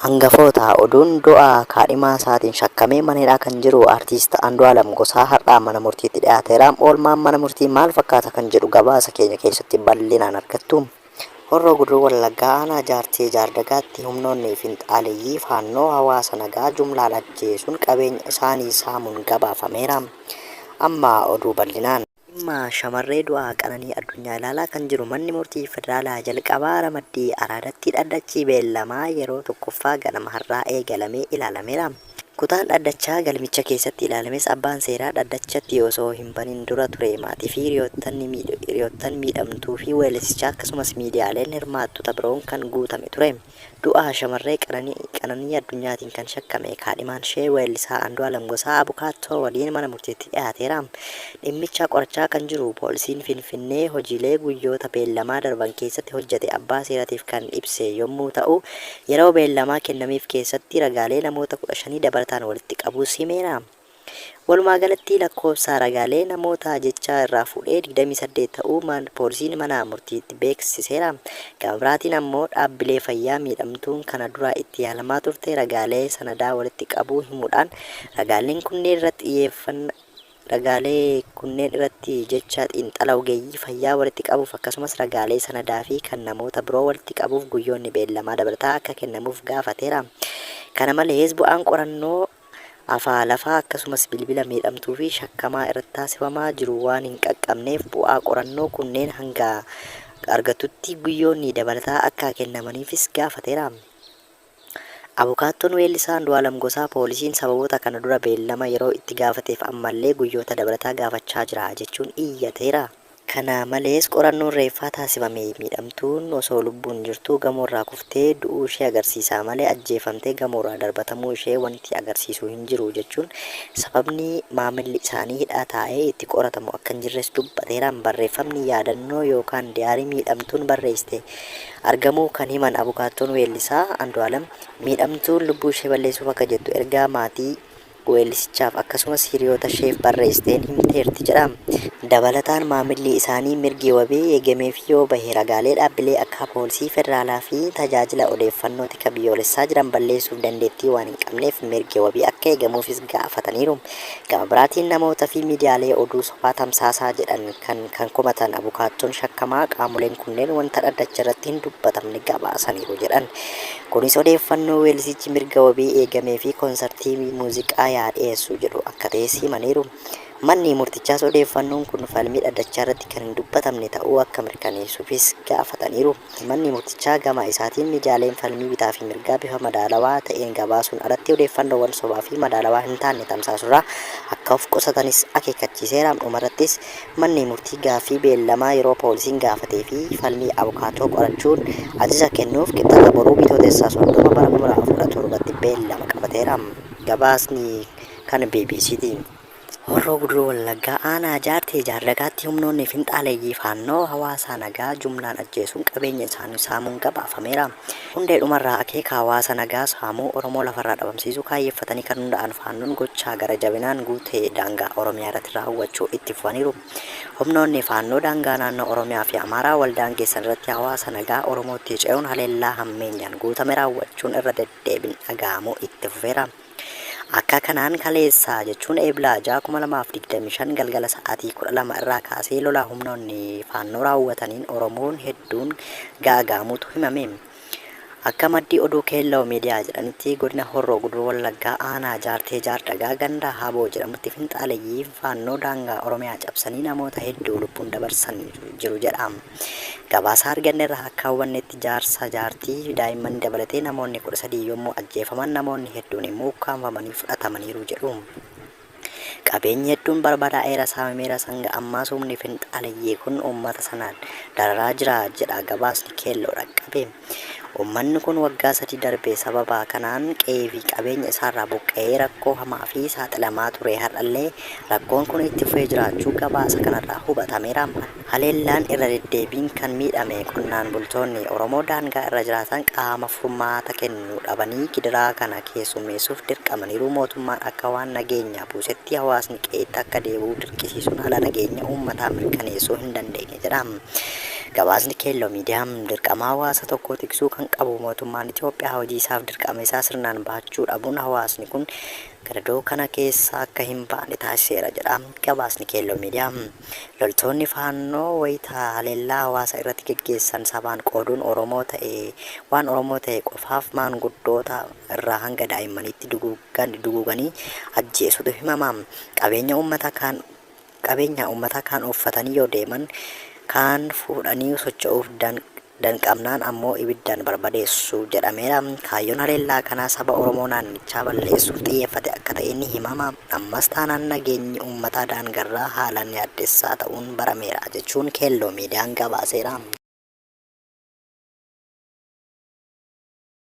Hangafoota oduun du'a kaadhimaa isaatiin shakkamee mana hidhaa kan jiru Artiist Andu'aalam Gosaa har'a mana murtiitti dhiyaateera. Oolmaan mana murtii maal fakkaata kan jedhu gabaasa keenya keessatti bal'inaan argattu. Horroo Guduruu Wallaggaa Aanaa Jaartee Jaardagaatti humnoonni finxaaleyyii Faannoo hawaasa nagaa jumlaan ajjeesuun qabeenya isaanii saamuun gabaafameera. Amma oduu bal'inaan. Dhimma shamarree du'a Qananii Addunyaa ilaalaa kan jiru Manni Murtii Federaalaa jalqabaa ramaddii Araadatti dhaddachi beellamaa yeroo tokkoffaa ganama har'aa eegalamee ilaalameera. Kutaan dhaddachaa galmicha keessatti ilaalames abbaan seeraa dhaddachatti osoo hin banin dura ture maatii fi hiriyoottan miidhamtuu fi weellisichaa akkasumas miidiyaaleen hirmaattota biroon kan guutame ture. Du'a shamarree Qananii Addunyaatiin kan shakkame kaadhimaan shee weellisaa Andu'aalam Gosaa abukaattoo waliin mana murtiitti dhiyaateera. Dhimmicha qorachaa kan jiru poolisiin Finfinnee hojiilee guyyoota beellamaa darban keessatti hojjete abbaa seeratiif kan ibse yommuu ta'u, yeroo beellamaa kennameef keessatti ragaalee namoota 15 dabalataan walitti qabuus himeera. Walumaagalatti lakkoofsa ragaalee namoota jecha irraa fuudhee 28 ta'uu poolisiin mana murtiitti beeksiseera. Gama biraatiin ammoo dhaabbilee fayyaa miidhamtuun kana dura itti yaalamaa turte ragaalee sanadaa walitti qabuu himuudhaan ragaaleen kunneen irratti xiyyeeffanna ragaalee kunneen irratti jecha xiinxala ogeeyyii fayyaa walitti qabuuf akkasumas ragaalee sanadaa fi kan namoota biroo walitti qabuuf guyyoonni beellamaa dabalataa akka kennamuuf gaafateera. Kana malees bu'aan qorannoo afaa lafaa akkasumas bilbila miidhamtuu fi shakkamaa irratti taasifamaa jiru waan hin qaqqabneef bu'aa qorannoo kunneen hanga argatutti guyyoonni dabalataa akka kennamaniifis gaafateera. Abukaattoon weellisaa Andu'aalam Gosaa poolisiin sababoota kana dura beellama yeroo itti gaafateef ammallee guyyoota dabalataa gaafachaa jira jechuun iyyateera. Kana malees qorannoon reeffaa taasifame miidhamtuun osoo lubbuun jirtuu gamoorraa kuftee du'uu ishee agarsiisa malee ajjeefamtee gamoorraa darbatamuu ishee wanti agarsiisu hin jiru jechuun sababni maamilli isaanii hidhaa taa'ee itti qoratamu akka hin jirres dubbateera. Barreeffamni yaadannoo yookaan diyaarii miidhamtuun barreessite argamuu kan himan abukaattoon weellisaa Andu'aalam, miidhamtuun lubbuu ishee balleessuuf akka jettu ergaa maatii weellisichaaf akkasumas hiriyoota isheef barreessiteen himteerti jedha. Dabalataan maamilli isaanii mirgi wabii eegameefii yoo bahe ragaalee dhaabbilee akka Poolisii Federaalaa fi Tajaajila Odeeffannoo Tika Biyyoolessaa jiran balleessuuf dandeettii waan hin qabneef mirgi wabii akka eegamuufis gaafataniiru. Gama biraatiin namoota fi miidiyaalee oduu sobaa tamsaasaa jedhan kan kan komatan abukaattoon shakkamaa qaamoleen kunneen wanta dhaddacha irratti hin dubbatamne gabaasaniiru jedhan. Kunis odeeffannoo weellisichi mirga wabii eegameefii konsartii muuziqaa yaa dhiyeessu jedhu akka ta'es himaniiru. Manni murtichaas odeeffannoon kun falmii dhaddachaarratti kan hin dubbatamne ta'uu akka mirkaneessuufis gaafataniiru. Manni murtichaa gama isaatiin miidiyaaleen falmii bitaa fi mirgaa bifa madaalawaa ta'een gabaasuun alatti odeeffannoowwan sobaa fi madaalawaa hin taanne tamsaasurraa akka of qusatanis akeekkachiiseera. Dhumarrattis manni murtii gaaffii beellamaa yeroo poolisiin gaafatee fi falmii abukaatoo qorachuun ajaja kennuuf Kibxata boruu Bitootessa 30 bara 2017tti beellama qabateera. Gabaasni kan BBCti. Horroo Guduruu Wallaggaa aanaa Jaartee Jaardagaatti humnoonni finxaaleeyyii Faannoo hawaasa nagaa jumlaan ajjeesuun qabeenya isaanii saamuun gabaafameera. Hundeedhumarraa akeeka hawaasa nagaa saamuu, Oromoo lafarraa dhabamsiisuu kaayyeffatanii kan hunda'an Faannoon gochaa gara jabinaan guute daangaa Oromiyaa irratti raawwachuu itti fufaniiru. Humnoonni Faannoo daangaa naannoo Oromiyaa fi Amaaraa wal daangeessan irratti hawaasa nagaa Oromootti ce'uun haleellaa hammeenyaan guutame raawwachuun irra deddeebiin dhaga'amuu itti fufeera. Akka kanaan kaleessa jechuun Ebla 6, 2025 galgala sa'aatii 12 irraa kaasee lola humnoonni Faannoo raawwataniin Oromoon hedduun gaaga'amuutu himame. Akka maddi oduu Keelloo Miidiyaa jedhanitti godina Horroo Guduruu Wallaggaa aanaa Jaartee Jaardagaa ganda Haboo jedhamutti finxaaleyyiin Faannoo daangaa Oromiyaa cabsanii namoota hedduu lubbuun dabarsan jiru jedha. Gabaasa argannerraa akka hubannetti jaarsa, jaartii, daa'imman dabalatee namoonni 13 yommuu ajjeefaman namoonni hedduun immoo ukkaamfamanii fudhatamaniiru jedhu. Qabeenyi hedduun barbadaa'eera, saamameeras hanga ammaas humni finxaaleyyii kun uummata sana dararaa jira jedha gabaasni Keelloo dhaqqabe. Uummanni kun waggaa 3 darbe sababa kanaan qe'ee fi qabeenya isaarraa buqqa'ee rakkoo hamaa fi saaxilamaa ture har'allee rakkoon kun itti fufee jiraachuu gabaasa kanarraa hubatameera. Haleellaan irra deddeebiin kan miidhame qonnaan bultoonni Oromoo daangaa irra jiraatan qaama furmaata kennu dhabanii gidiraa kana keessummeessuuf dirqamaniiru. Mootummaan akka waan nageenya buusetti hawaasni qe'eetti akka deebi'u dirqisiisuun ala nageenya uummataa mirkaneessuu hin dandeenye jedha. Gabaasni Keelloo Miidiyaa dirqama hawaasa tokkoo tiksuu kan qabu mootummaan Itoophiyaa hojii isaaf dirqama isaa sirnaan bahachuu dhabuun hawaasni kun gadadoo kana keessaa akka hin baane taasiseera jedha gabaasni Keelloo Miidiyaa. Loltoonni Faannoo wayita haleellaa hawaasa irratti geggeessan sabaan qooduun Oromoo ta'e waan Oromoo ta'e qofaaf maanguddoota irraa hanga daa'immaniitti duguuganii ajjeesutu himama. Qabeenya uummata kaan qabeenya uummataa kaan ooffatanii yoo deeman, kaan fuudhanii socho'uuf danqamnaan ammoo ibiddaan barbadeessu jedhameera. Kaayyoon haleellaa kanaa saba Oromoo naannichaa balleessuuf xiyyeeffate akka ta'e ni himama. Ammas taanaan nageenyi uummataa daangarraa haalaan yaaddessaa ta'uun barameera jechuun Keelloo Miidiyaan gabaaseera.